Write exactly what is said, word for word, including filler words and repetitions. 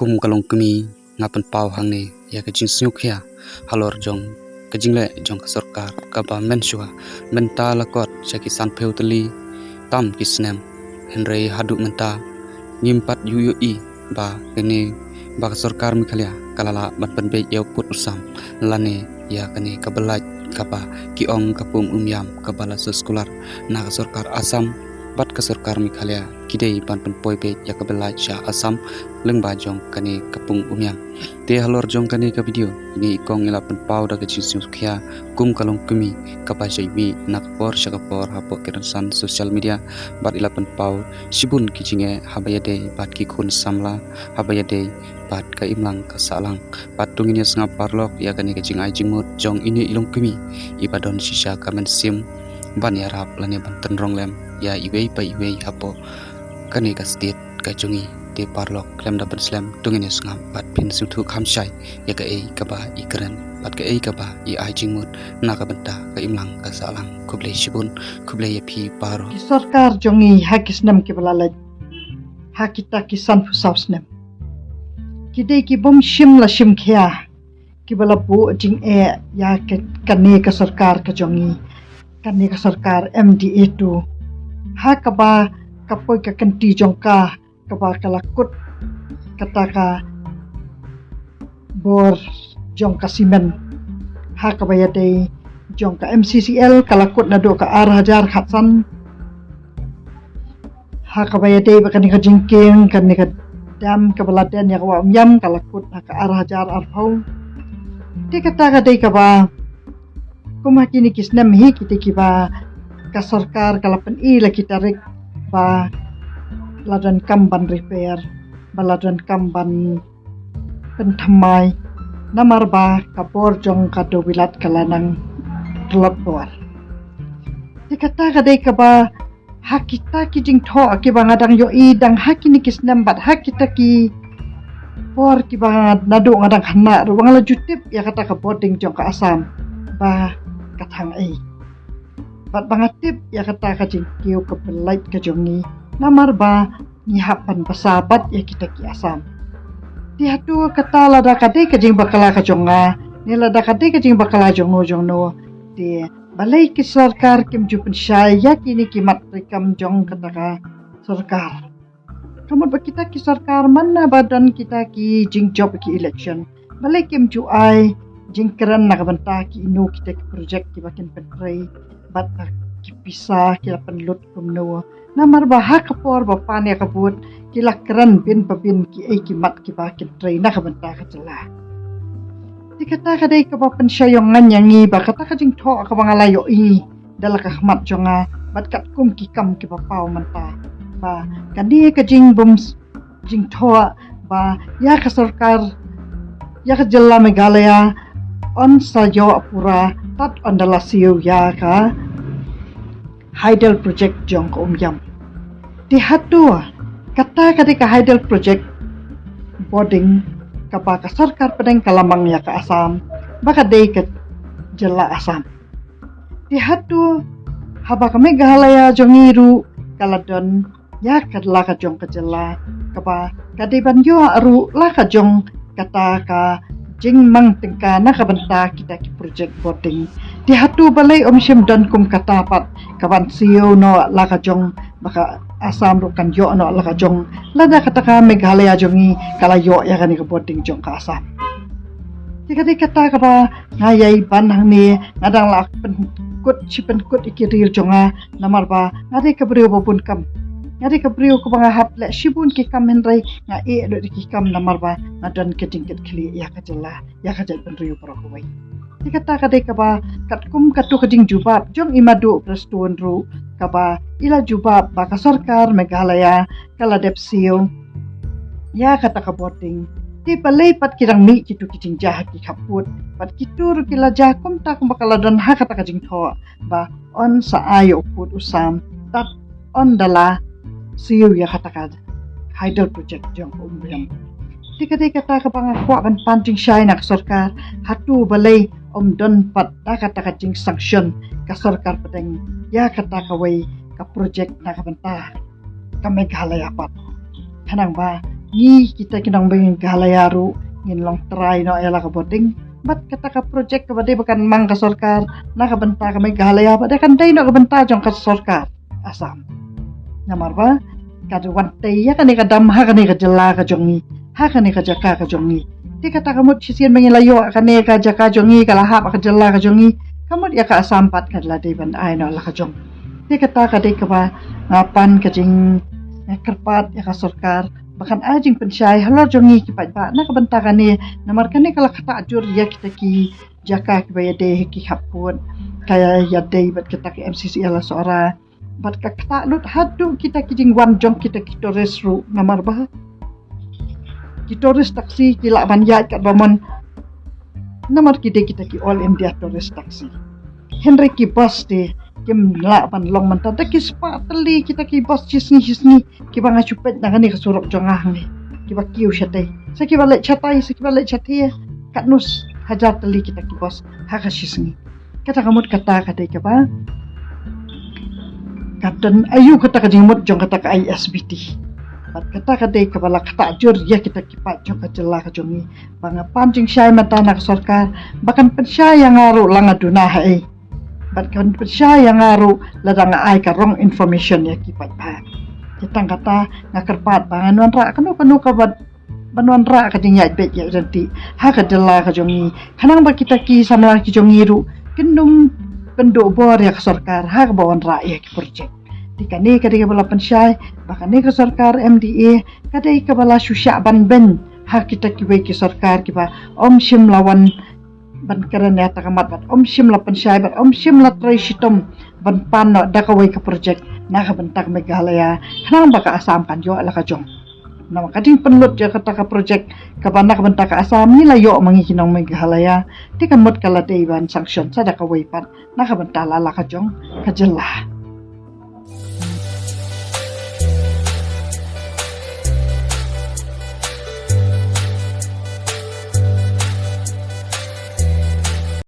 Kum ka longkmie nga pynpaw hangne ïa ka jingsngewkhia halor jong ka jingleh jong ka sorkar kaba mynshuwa mynta la kot sha ki sanphew tylli tam ki snem, hynrei haduh mynta ngim pat ïohi ba kane ba ka sorkar Meghalaya ka la lah ban pynbeit ïa u pud u sam lane ïa kane ka byllait kaba ki ong ka pung umïam kaba la soskular na ka sorkar Assam bad ka sorkar Meghalaya ki dei ban pynpoi beit ïa ka byllait sha Assam lyngba jong kane ka pung umïam. Te halor jong kane ka video ine i kong i la pynpaw da ka jingsngewkhia kum ka longkmie kaba shait mih na ka por sha ka por hapoh ki rynsan social media bad i la pynpaw shibun ki jingeh haba ïadei bad ki khun samla, haba ïadei bad ka imlang ka sahlang. Bad to ngin ïa sngap paralok ïa kane ka jingai jingmut jong ine i longkmie iba don shisha ka mynsiem ban ïarap lane ban tynrong lem ïa iwei pa iwei hapoh kane ka state ka jong i. Te paralok, khlem da pynslem to ngin ïa sngap bad phin sngewthuh kham shai ïa kaei kaba i kren bad kaei kaba i ai jingmut na ka bynta ka imlang ka sahlang. Khublei shibun, khublei ïa phi baroh. Ki sorkar jong i ha ki snem kiba la leit, ha kita ki sanphew saw snem, ki dei ki bym shim la shim khia kiba la buh jingeh ïa ka, kane ka sorkar ka jong i, kane ka sorkar M D A two, ha kaba ka poi ka kynti jong ka kaba ka la kut kata ka bor jong ka simen, ha kaba ïadei jong ka M C C L ka la kut naduh ka ar hajar khatsan, ha kaba ïadei bad kane ka jingkieng kane ka dam kaba la den ïa ka wah umïam ka la kut ha ka ar hajar arphew. Te kata ka dei kaba kum ha kine ki snem hi kita kiba ka sorkar ka la pyni la ki tarik ba la donkam ban repair, ba la donkam ban pynthymmai, namar ba ka bor jong ka dewbilat ka la nang tlot bor. Te kata ka dei kaba ha kita ki jingthoh kiba nga dang ïohi dang ha kine ki snem bad ha kita ki por kiba nga naduh nga dang khynnah ruh ba nga la ju tip ïa kata ka bording jong ka Assam ba ka thang ei. Bad ba nga tip ïa kata ka jingkiew ka byllait ka jong ngi, namar ba ngi hap ban basa bad ïa kita ki Assam. Te hato kata lada ka dei ka jingbakla ka jong nga ne lada ka dei ka jingbakla jong no jong no, te balei ki sorkar kim ju pynshai ïa kine ki mat treikam jong kata ka sorkar? Ka mut ba kita ki sorkar man la ba don kita ki jingjop ki election, balei kim ju ai jingkren na ka bynta kino kita ki projek kiba kin pyntrei bad ki pisa ki la pynlut kumno? Namar ba ha ka por ba pan ïa ka vote ki la kren bin pa bin kiei ki mat kiba kin trei na ka bynta ka jylla. Te kata ka dei kaba pynshai ïong ngan ïa ngi ba kata ka jingthoh kaba nga la ïohi da la ka khmat jong nga bad katkum ki kam kiba paw mynta, ba kane ka jingbym jingthoh ba ïa ka sorkar, ïa ka jylla Meghalaya yn sa ïoh pura tad ynda la siew ïa ka hydel project jong ka Umïam. Te hato kata ka dei ka hydel project bording kaba ka sorkar pdeng ka la mang ïa ka Assam ba ka dei ka jylla Assam? Te hato haba ka Meghalaya jong ngi ruh ka la don ïa ka la ka jong ka jylla kaba ka dei ban ïoh ruh la ka jong kata ka jingmang tyngka na ka bynta kita ki projek bording? Te hato balei ym shym don kum kata pat ka ban siew noh la ka jong ba ka Assam ruh kan ïoh noh la ka jong, lada kata ka Meghalaya jong ngi ka la ïoh ïa kane ka bording jong ka Assam? Te ka dei kata kaba nga ïai ban hangne, nga dang la pynkut shi pynkut ïa ki reel jong nga, namar ba nga dei ka briew ba bun kam. Nga dei ka briew kaba nga hap leh shibun ki kam hynrei nga ïeh lut ïa ki kam namar ba nga don ka jingkitkhlieh ïa ka jylla, ïa ka jaitbynriew baroh kawei. Te kata ka dei kaba katkum kato ka jingjubab jong i Madu Prestone ruh kaba i la jubab ba ka sorkar Meghalaya ka la dep siew ïa kata ka bording. Te balei pat ki dang mih kito ki jingjia ha ki khappud, bad kito ruh ki la jia kumta kumba ka la don ha kata ka jingthoh ba yn sa ai ïa u pud u sam tad ynda la siew ïa kata ka hydel project jong ka Umïam. Te ka dei kata kaba nga kwah ban pan jingshai na ka sorkar, hato balei ym don pat da kata ka jingsanction ka sorkar pdeng ïa kata kawei ka project na ka bynta ka Meghalaya pat, khnang ba ngi kita ki nong Meghalaya ruh ngin long trai noh ïa la ka bording. Bad kata ka project kaba dei ba kan mang ka sorkar na ka bynta ka Meghalaya, bad kan dei noh ka bynta jong ka sorkar Assam. Namar ba ka wan tei ïa kane ka dam ha kane ka jylla ka jong ngi, ha kane ka jaka ka jong ngi. Te kata ka mut shisien ba ngi la ïoh kane ka jaka jong ngi, ka la hap ka jylla ka jong ngi, ka mut ïa ka Assam pat ka la dei ban ai noh la ka jong. Te kata ka dei kaba nga pan ka jingkyrpad ïa ka sorkar ba kan ai jingpynshai halor jong ngi ki paidbah na ka bynta kane, namar kane ka la ktah jur ïa kita ki jaka kiba ïadei ha ki khappud, ka ïadei bad kita ki M C C L Sohra. Bad ka ktah lut haduh kita ki jingwan jong kita ki tourist ruh, namar ba ki tourist taxi ki lah ban ïaid katba mon, namar ki dei kita ki All India Tourist Taxi. Hynrei ki bus te kim lah ban long mynta da ki spah tylli kita ki bus shisngi shisngi kiba nga shu peit na kane ka surok jong nga hangne, kiba kiew shatei, sa kiba leit shatei, sa kiba leit shatei, katno hajar tylli kita ki bus ha ka shisngi. Kata ka mut kata ka dei kaba ka don aïu kata ka jingmut jong kata ka I S B T. Bad kata ka dei kaba la ktah jur ïa kita ki paid jong ka jylla ka jong ngi. Ba nga pan jingshai mynta na ka sorkar ba kan pynshai ïa nga ruh la nga duna haei, bad kan pynshai ïa nga ruh lada nga ai ka wrong information ïa ki paidbah. Te tang kata nga kyrpad ba ngan wanrah kano kano kaba ban wanrah ka jingïaid beit ïaid ryntih ha ka jylla ka jong ngi, khnang ba kita ki samla ki jong ngi ruh kin ym pynduh bor ïa ka sorkar ha kaba wanrah ïa ki project. Te kane ka dei kaba la pynshai ba kane ka sorkar M D A ka dei kaba la shu shah ban beiñ ha kita kiwei ki sorkar kiba ym shym la wan ban kren ïa kata ka mat, bad ym shym la pynshai, bad ym shym la trei shitom ban pan noh da kawei ka project na ka bynta ka Meghalaya, khnang ba ka Assam kan ïoh la ka jong. Namar ka jingpynlut ïa kata ka project kaba na ka bynta ka Assam ngi la ïoh ma ngi ki nong Meghalaya, te ka mut ka la dei ban sanction sa da kawei pat na ka bynta la la ka jong ka jylla.